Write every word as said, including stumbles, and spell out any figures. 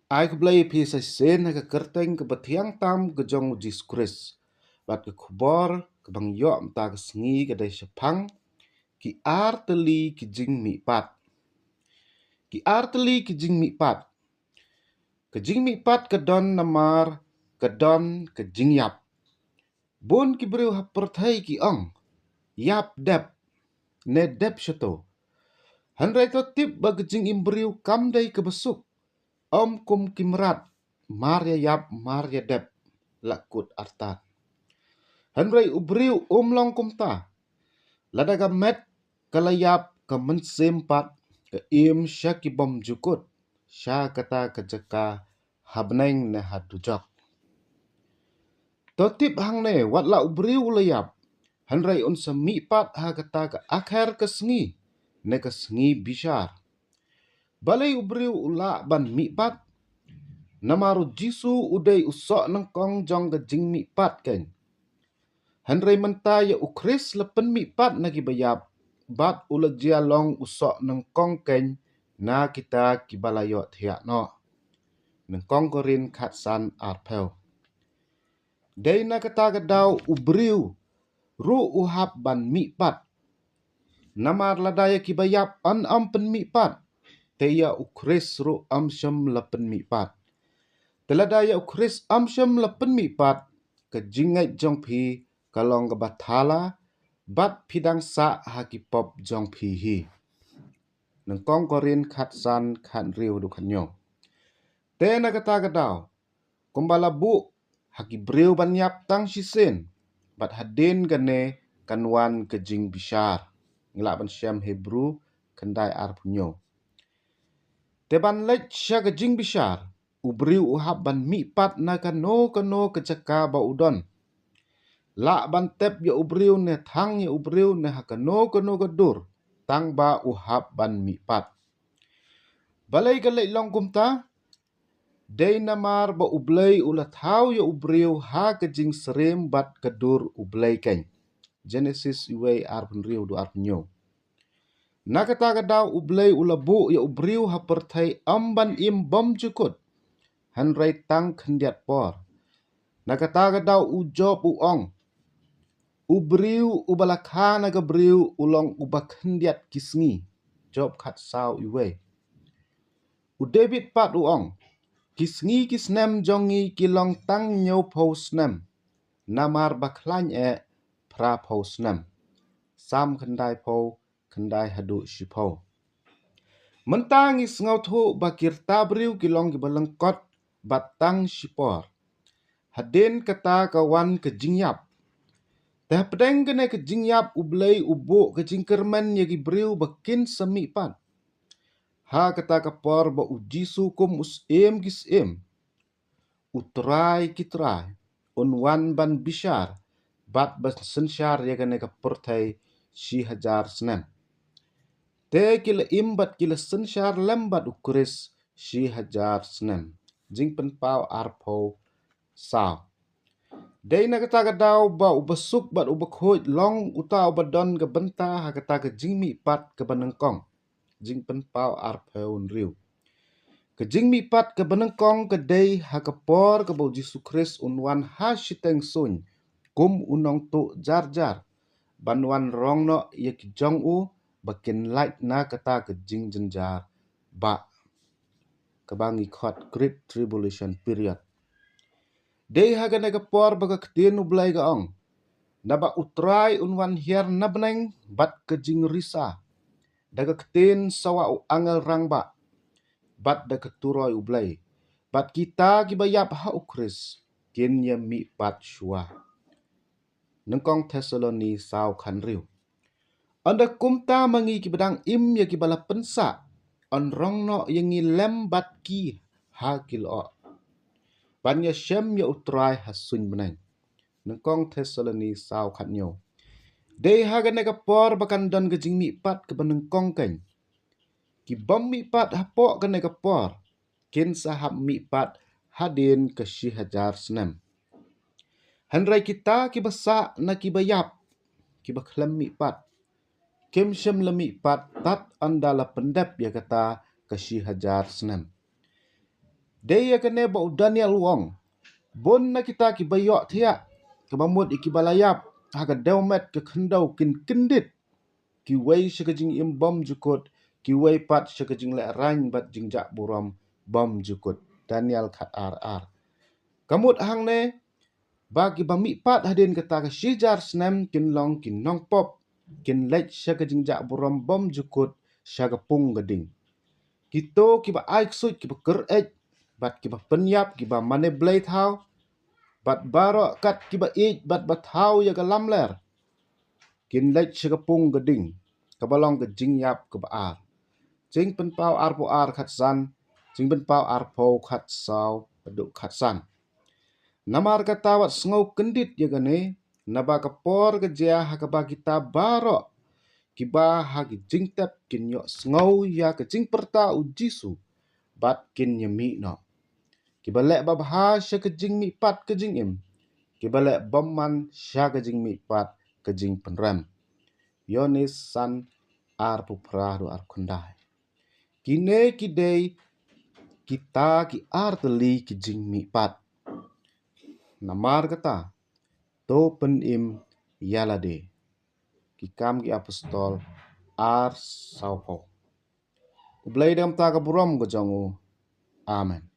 Ai khublei phi sa shisien ha ka kyrteng kaba thiang tam ka jong u Jisu Khrist. Bad ka khubor kaba ngi ïoh mynta ka sngi ka dei shaphang ki artylli ki jingmihpat. Ki artylli ki jingmihpat. Ka jingmihpat ka don namar ka don ka jingïap. Bun ki briew ha pyrthei ki ong, ïap dep, ne dep shato. Hynrei to tip ba ka jingim briew kam dei kaba suk, ym kum ki mrad, mar ïa ïap, mar ïa dep, la kut artat. Hynrei u briew um long kumta. Lada ka met ka la ïap, ka mynsiem pat ka im sha ki bymjukut, sha kata ka jaka ha bneng ne ha dujok. To tip hangne, wat la u briew u la ïap, hynrei un sa mihpat ha kata ka akher ka sngi, ne ka sngi bishar. Balei u briew u lah ban mihpat? Namar u Jisu u dei u soh nyngkong jong ka jingmihpat keiñ. Hynrei mynta ïa u Khrist la pynmihpat na kiba ïap, bad u la jia long u soh nyngkong keiñ na kita kiba la ïohthiah noh. Nyngkong Korinth khatsan arphew. Dei na kata ka daw u briew ruh u hap ban mihpat. Namar lada ïa kiba ïap yn ym pynmihpat, te ïa u Khrist ruh ym shym la pynmihpat. Te lada ïa u Khrist ym shym la pynmihpat, ka jingngeit jong phi ka long kaba thala, bad phi dang sah ha ki pop jong phi hi. Nyngkong Korinth khatsan khathynriew haduh khathynñiew. Te na kata ka daw, kumba la buh ha ki briew ban ïap tang shisien, bad hadien kane kan wan ka jingbishar. Ngi lah ban shem Hebru khyndai arphew hynñiew. Te ban leit sha ka jingbishar, u briew u hap ban mihpat na kano kano ka jaka ba u don. Lah ban tep ïa u briew ne thang ïa u briew ne ha kano kano ka dur, tang ba u hap ban mihpat. Balei ka leit long kumta? Dei namar ba U Blei u la thaw ïa u briew ha ka jingsyriem bad ka dur U Blei keiñ. Genesis uwei arphew hynriew haduh arphew hynñiew. Na kata ka daw U Blei u la buh ïa u briew ha pyrthei ym ban im bymjukut, hynrei tang khyndiat por. Na kata ka daw u Job u ong, u briew uba la kha na ka briew u long uba khyndiat ki sngi. Job khatsaw uwei. U David pat u ong, ki sngi ki snem jong ngi ki long tang hynñiewphew snem, namar ba khlaiñ eh phraphew snem. Salm khyndaiphew khyndai haduh shiphew. Mynta ngi sngewthuh ba ki rta briew ki long kiba lyngkot bad tang shipor. Hadien kata ka wan ka jingïap. Te hapdeng kane ka jingïap U Blei u buh ka jingkyrmen ïa ki briew ba kin sa mihpat. Ha kata ka por ba U Jisu kum u Syiem ki syiem, U Trai ki trai, un wan ban bishar bad ban synshar ïa kane ka pyrthei shi hajar snem. Te ki la im bad ki la synshar lem bad U Khrist shi hajar snem. Jingpynpaw arphew saw. Dei na kata ka daw ba uba suk bad uba khuid long uta uba don ka bynta ha kata ka jingmihpat kaba nyngkong. Jingpynpaw arphew hynriew. Ka jingmihpat kaba nyngkong ka dei ha ka por kaba U Jisu Khrist un wan ha shiteng suiñ kum u nongtuh jar jar, ban wan rong noh ïa ki jong u ba kin lait na kata ka jingjynjar bah, kaba ngi khot Great Tribulation Period. Dei ha kane ka por ba ka ktien U Blei ka ong, naba U Trai un wan hiar na bneng bad ka jingrisa, da ka ktien sawa u angel rangbah, bad da ka turoi U Blei, bad kita kiba ïap ha U Khrist kin ïa mihpat shuwa. Nyngkong Thessaloni saw khathynriew. Ynda kumta ma ngi kiba dang im ïa kiba la pynsah, yn rong noh ïa ngi lem bad ki ha ki lyoh, ban ïashem ïa U Trai ha suiñ bneng. Nyngkong Thessaloni saw khathynñiew. Dei ha kane ka por ba kan don ka jingmihpat kaba nyngkong keiñ. Ki bym mihpat hapoh kane ka por kin sa hap mihpat hadien ka shi hajar snem. Hynrei kita kiba sah na kiba ïap, kiba khlem mihpat, kim shym la mihpat tad ynda la pyndep ïa kata ka shi hajar snem. Dei ïa kane ba u Daniel u ong, bun na kita kiba ïohthiah, kaba mut ïa kiba la ïap ha ka dewmet ka khyndew kin kyndit, kiwei sha ka jingim bymjukut, kiwei pat sha ka jinglehrain bad jingjah burom bymjukut. Daniel khat ar ar. Ka mut hangne ba kiba mihpat hadien kata ka shi hajar snem kin long ki nongpop, kin leit sha ka jingjah burom bymjukut sha ka pung ka ding. Kito kiba ai ksuid, kiba kyr-eit, bad kiba pynïap, kiba mane blei thaw, bad baroh kat kiba ïeit bad ba thaw ïa ka lamler, kin leit sha ka pung ka ding, kaba long ka jingïap kaba ar. Jingpynpaw arphew ar khat san, Jingpynpaw arphew khat saw haduh khat san. Namar kata wat sngew kyndit ïa kane, naba ka por ka jia ha kaba kita baroh kiba ha ki jingtep kin ïohsngew ïa ka jingpyrta u Jisu bad kin ïamih noh. Kiba leh babha sha ka jingmihpat ka jingim, kiba leh bymman sha ka jingmihpat ka jingpynrem. Ïoannis san, arphew phra haduh arphew khyndai. Kine ki dei kita ki ar tylli ki jingmihpat. Namar kata, to pynim ïa lade. Ki Kam ki Apostol ar sawphew. U Blei da ka bynta ka burom ka jong u. Amen.